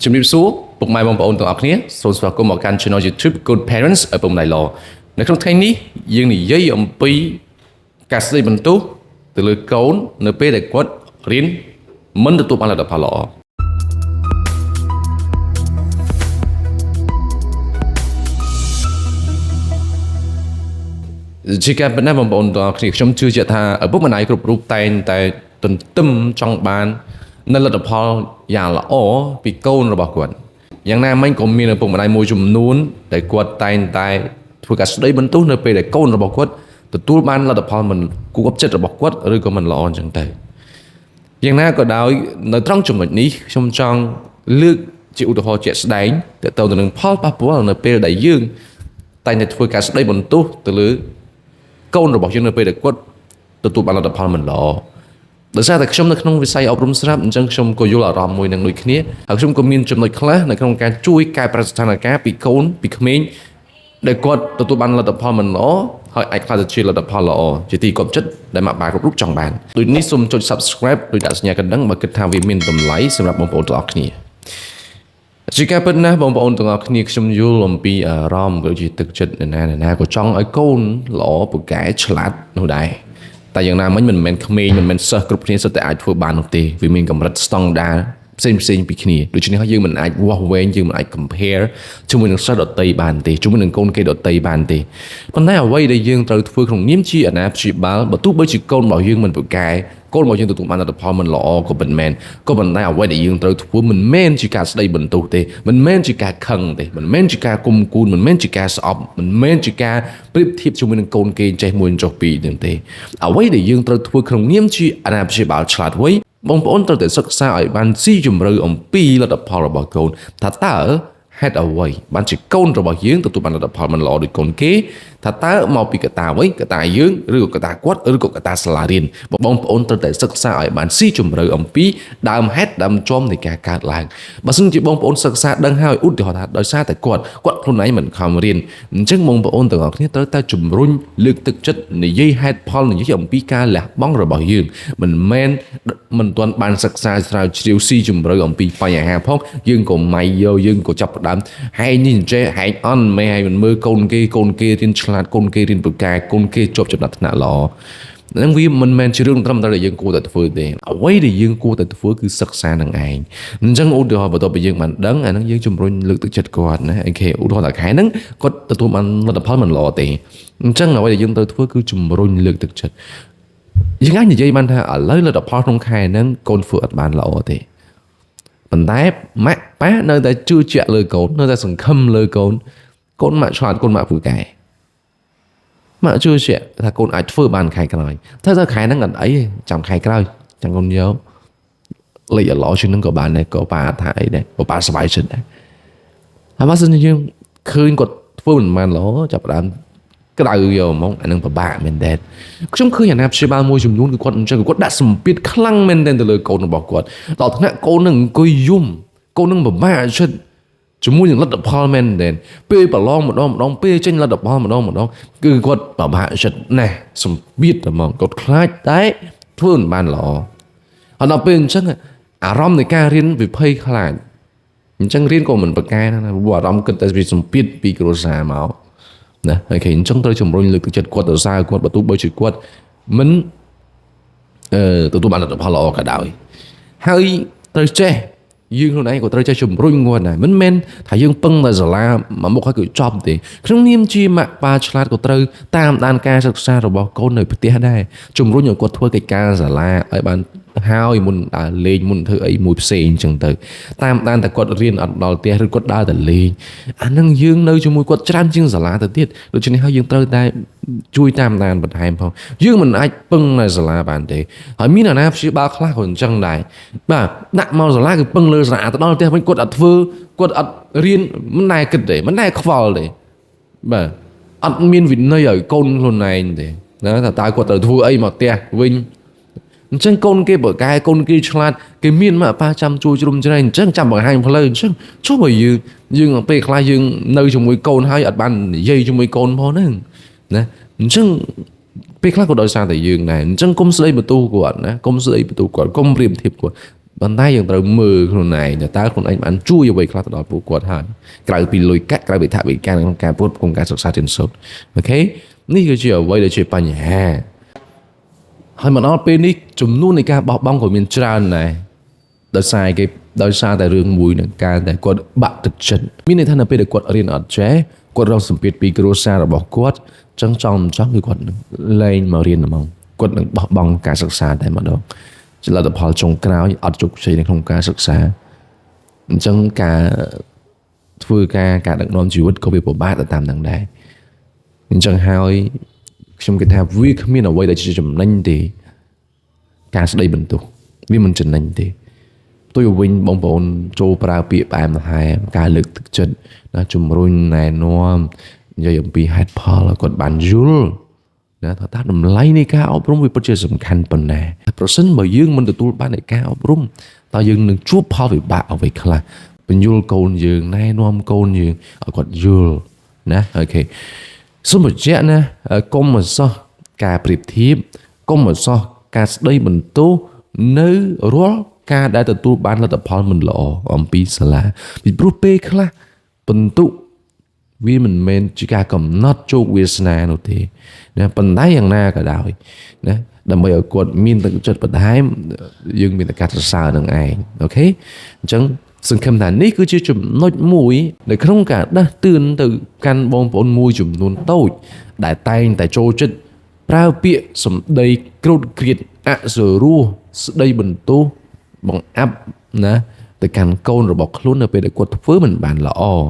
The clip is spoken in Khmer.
ជំរាបសួរពុកម៉ែបងប្អូនទាំងអស់គ្នាសូមស្វាគមន៍មកកាន់ Channel YouTube Good Parents ឪពុកម្ដាយល្អនៅក្នុងថ្ងៃនេះយើងនិយាយអំពីការស្ដីបន្ទោសទៅលើកូននៅពេលដែលគាត់រៀនមិនទទួលបានលទ្ធផលល្អជាការពិតណាស់បងប្អូនទាំងអស់គ្នាខ្ញុំជឿជាក់ថាឪពុកម្ដាយគ្រប់រូបតែងតែទន្ទឹមចង់បាននៅលទ្ធផលយ៉ាងល្អពីកូនរបស់គាត់យ៉ាងណាមិញក៏មានឪពុកម្ដាយមួយចំនួនដែលគាត់តែងតែធ្វើការស្ដីបន្ទោសនៅពេលដែលកូនរបស់គាត់ទទួលបានលទ្ធផលមិនគួរចិត្តរបស់គាត់ឬក៏មិនល្អអញ្ចឹងទៅយ៉ាងណាក៏ដោយនៅត្រង់ចំណុចនេះខ្ញុំចង់លើកជាឧទាហរណ៍ជាក់ស្ដែងទាក់ទងទៅនឹងផលប៉ះពាល់នៅពេលដែលយើងតែងតែធ្វើការស្ដីបន្ទោសទៅលើកូនរបស់យើងនៅពេលដែលគាត់ទទួលបានលទ្ធផលមិនល្អដោយសារតែខ្ញុំនៅក្នុងវិស័យអប់រំស្រាប់អញ្ចឹងខ្ញុំក៏យល់អារម្មណ៍មួយនឹងដូចគ្នាហើយខ្ញុំក៏មានចំណុចខ្លះនៅក្នុងការជួយកែប្រែស្ថានភាពពីកូនពីក្មេងដែលគាត់ទទួលបានលទ្ធផលមិនល្អហើយអាចក្លាយទៅជាលទ្ធផលល្អជាទីគាប់ចិត្តដែលម៉ាក់ប៉ាគ្រប់រូបចង់បានដូចនេះសូមចុច Subscribe ដោយដាក់សញ្ញាកណ្ដឹងបើគិតថាវាមានតម្លៃសម្រាប់បងប្អូនទាំងអស់គ្នាជាការពិតណាស់បងប្អូនទាំងអស់គ្នាខ្ញុំយល់អំពីអារម្មណ៍ក៏ដូចជាទឹកចិត្តនរណានរណាក៏ចង់ឲ្យកូនល្អពូកែឆ្លាតនោះដែរតែយ៉ាងណាមិញមិនមែនក្មេងមិនមែនសិស្សគ្រប់គ្នាសុទ្ធតែអាចធ្វើបាននោះទេវាមានកម្រិតស្តង់ដារផ្សេងផ្សេងពីគ្នាដូច្នេះហើយយើងមិនអាចវាស់វែងយើងមិនអាច compare ជាមួយនឹងសិស្សដទៃបានទេជាមួយនឹងកូនគេដទៃបានទេប៉ុន្តែអ្វីដែលយើងត្រូវធ្វើក្នុងនាមជាអាណាព្យាបាលបើទោះបីជាកូនរបស់យើងមិនពូកែកូនរបស់យើងទទួលបានលទ្ធផលមិនល្អក៏មិនមែនក៏ប៉ុន្តែអ្វីដែលយើងត្រូវធ្វើមិនមែនជាការស្ដីបន្ទោសទេមិនមែនជាការខឹងទេមិនមែនជាការគុំគួនមិនមែនជាការស្អប់មិនមែនជាការប្រៀបធៀបជាមួយនឹងកូនគេចេះមួយចុះពីរនឹងទេអ្វីដែលយើងត្រូវធ្វើក្នុងនាមជាអាណាព្យាបាលឆ្លាតវៃបងប្អូនត្រូវតែសិក្សាឲ្យបានស៊ីជម្រៅអំពីលទ្ធផលរបស់កូនថាតើហេតុអ្វីបានជាកូនរបស់យើងទទួលបានលទ្ធផលមិនល្អដូចកូនគេថាតើមកពីកត្តាអ្វីកត្តាយើងឬក៏កត្តាគាត់ឬក៏កត្តាសាលារៀនបងប្អូនត្រូវតែសិក្សាឲ្យបានស៊ីជម្រៅអំពីដើមហេតុដើមចមនៃការកើតឡើងបើសិនជាបងប្អូនសិក្សាដឹងហើយឧទាហរណ៍ថាដោយសារតែគាត់ខ្លួនឯងមិនខំរៀនអញ្ចឹងបងប្អូនទាំងអស់គ្នាត្រូវតែជំរុញលើកទឹកចិត្តនិយាយហេតុផលនិយាយអំពីការលះបង់របស់យើងមិនមែនមិនទាន់បានសិក្សាស្រាវជ្រាវស៊ីជម្រៅអំពីបញ្ហាផងយើងក៏ម៉ៃយកយើងក៏ចាប់ផ្ដើមហែងនេះអញ្ចេះហែងអន់មិនហែងមិនមើលកូនគេកូនគេរៀនឆ្លាតកូនគេរៀនពូកែកូនគេជាប់ចំណាត់ថ្នាក់ល្អហ្នឹងវាមិនមែនជារឿងត្រឹមត្រូវដែលយើងគួរតែធ្វើទេអ្វីដែលយើងគួរតែធ្វើគឺសិក្សានឹងឯងអញ្ចឹងឧទាហរណ៍បន្ទាប់ពីយើងបានដឹងអាហ្នឹងយើងជំរុញលើកទឹកចិត្តគាត់ណាអូខេឧទាហរណ៍ថាខែហ្នឹងគាត់ទទួលបានលទ្ធផលមិនល្អទេអញ្ចឹងអ្វីដែលយើងត្រូវធ្វើគឺជំរុញលើកទឹកចិត្តយើងអាចនិយាយបានថាឥឡូវលទ្ធផលក្នុងខែហ្នឹងកូនធ្វើអត់បានល្អទេប៉ុន្តែម៉ាក់ប៉ានៅតែជឿជាក់លើកូននៅតែសង្ឃឹមលើកូនកូនម៉ាក់ឆ្លាតកូនម៉ាក់ពូកែម៉ាក់ជឿជាក់ថាកូនអាចធ្វើបានខែក្រោយតែទៅខែហ្នឹងអត់អីទេចាំខែក្រោយចាំកូនយកលេខឲ្យល្អជាងហ្នឹងក៏បានដែរក៏ប៉ាថាអីដែរក៏ប៉ាសប្បាយចិត្តដែរហើយបើសិនជាយើងឃើញគាត់ធ្វើមិនបានល្អចាប់ផ្ដើមក្តៅយកហ្មងអានឹងពិបាកមែនតើខ្ញុំឃើញអាណាព្យាបាលមួយចំនួនគឺគាត់អញ្ចឹងគាត់ដាក់សម្ពាធខ្លាំងមែនតើទៅលើកូនរបស់គាត់ដល់ថ្នាក់កូននឹងអង្គុយយំកូននឹងពិបាកចិត្តជាមួយនឹងលទ្ធផលមែនតើពេលប្រឡងម្ដងម្ដងពេលចេញលទ្ធផលម្ដងម្ដងគឺគាត់ពិបាកចិត្តណាស់សម្ពាធហ្មងគាត់ខ្លាចតែធ្វើមិនបានល្អហើយដល់ពេលអញ្ចឹងអារម្មណ៍នៃការរៀនវិភ័យខ្លាចអញ្ចឹងរៀនក៏មិនប្រកែណាព្រោះអារម្មណ៍គិតតែពីសម្ពាធពីគ្រួសារមកណាអូខេអញ្ចឹងត្រូវជំរុញលើកទឹកចិត្តគាត់ទៅសារគាត់បើទោះបីជាគាត់មិនទទួលបានលទ្ធផលល្អក៏ដោយហើយត្រូវចេះយើងខ្លួនឯងក៏ត្រូវចេះជំរុញគាត់ដែរមិនមែនថាយើងពឹងតែសាលាមួយមុខហើយគឺចប់ទេក្នុងនាមជាម៉ាក់ប៉ាឆ្លាតក៏ត្រូវតាមដានការសិក្សារបស់កូននៅផ្ទះដែរជំរុញឲ្យគាត់ធ្វើកិច្ចការសាលាឲ្យបានហើយមុនដើរលេងមុនធ្វើអីមួយផ្សេងអញ្ចឹងទៅតាមដានតែគាត់រៀនអត់ដល់ផ្ទះឬគាត់ដើរតែលេងអានឹងយើងនៅជាមួយគាត់ច្រើនជាងសាលាទៅទៀតដូច្នេះហើយយើងត្រូវតែជួយតាមដានបន្ថែមផងយើងមិនអាចពឹងនៅសាលាបានទេហើយមានអាណាព្យាបាលខ្លះក៏អញ្ចឹងដែរបាទដាក់មកសាលាគឺពឹងលើសាលាទៅដល់ផ្ទះវិញគាត់អត់ធ្វើគាត់អត់រៀនមិនដែលគិតទេមិនដែលខ្វល់ទេបាទអត់មានវិន័យឲ្យកូនខ្លួនឯងទេណាថាតើគាត់ត្រូវធ្វើអីមកផ្ទះវិញអញ្ចឹងកូនគេបើកែកូនគេឆ្លាតគេមានម៉ាក់ប៉ាចាំជួយជ្រុំជ្រែងអញ្ចឹងចាំបង្ហាញផ្លូវអញ្ចឹងចុះបើយើងពេលខ្លះយើងនៅជាមួយកូនហើយអត់បាននិយាយជាមួយកូនផងហ្នឹងណាអញ្ចឹងពេលខ្លះក៏ដោយសារតែយើងដែរអញ្ចឹងកុំស្ដីបន្ទោសគាត់ណាកុំស្ដីបន្ទោសគាត់កុំប្រៀបធៀបគាត់ ប៉ុន្តែយើងត្រូវមើលខ្លួនឯងថាតើខ្លួនឯងបានជួយអ្វីខ្លះទៅដល់ពួកគាត់ហើយក្រៅពីលុយកាក់ក្រៅពីថវិកាក្នុងការផ្គត់ផ្គង់ការសិក្សារៀនសូត្រ okay នេះគឺជាអ្វីដែលជាបញ្ហាហើយមកដល់ពេលនេះចំនួននៃការបោះបង់ក៏មានច្រើនដែរដោយសារគេដោយសារតែរឿងមួយនឹងការដែលគាត់បាក់ទឹកចិត្តមានន័យថានៅពេលដែលគាត់រៀនអត់ចេះគាត់រងសម្ពាធពីគ្រួសាររបស់គាត់ចឹងចង់មិនចង់គឺគាត់នឹងលែងមករៀនហ្មងគាត់នឹងបោះបង់ការសិក្សាតែម្ដងជាលទ្ធផលចុងក្រោយអត់ជោគជ័យនៅក្នុងការសិក្សាអញ្ចឹងការធ្វើការការដឹកនាំជីវិតក៏វាពិបាកទៅតាមនឹងដែរអញ្ចឹងហើយខ្ញុំគិតថាវាគ្មានអ្វីដែលជាចំណេញទេការស្ដីបន្ទោសវាមិនចំណេញទេផ្ទុយទៅវិញបងប្អូនចូលប្រើពាក្យផ្អែមល្ហែមការលើកទឹកចិត្តណាជំរុញណែនាំនិយាយអំពីហេតុផលឲ្យគាត់បានយល់ណាថាតើតម្លៃនៃការអប់រំវាពិតជាសំខាន់ប៉ុណ្ណាប្រសិនបើយើងមិនទទួលបាននៃការអប់រំតើយើងនឹងជួបផលវិបាកអ្វីខ្លះបញ្យល់កូនយើងណែនាំកូនយើងឲ្យគាត់យល់ណា okay សូមបញ្ជាក់ណាកុំឲ្យសោះការប្រៀបធៀបកុំឲ្យសោះការស្ដីបន្ទោសនៅរាល់ការដែលទទួលបានលទ្ធផលមិនល្អអំពីសាលាពីព្រោះពេលខ្លះបន្ទុកវាមិនមែនជាការកំណត់ជោគវាសនានោះទេណាប៉ុន្តែយ៉ាងណាក៏ដោយណាដើម្បីឲ្យគាត់មានទឹកចិត្តបន្ថែមយើងមានតែការសរសើរនឹងឯង okay អញ្ចឹងសង្ឃឹមថានេះគឺជាចំណុចមួយនៅក្នុងការដាស់តឿនទៅកាន់បងប្អូនមួយចំនួនតូចដែលតែងតែចូលចិត្តប្រើពាក្យសម្ដីគ្រោតគ្រាតអសុរោះស្ដីបន្ទោសបង្អាប់ណាទៅកាន់កូនរបស់ខ្លួននៅពេលដែលគាត់ធ្វើមិនបានល្អ។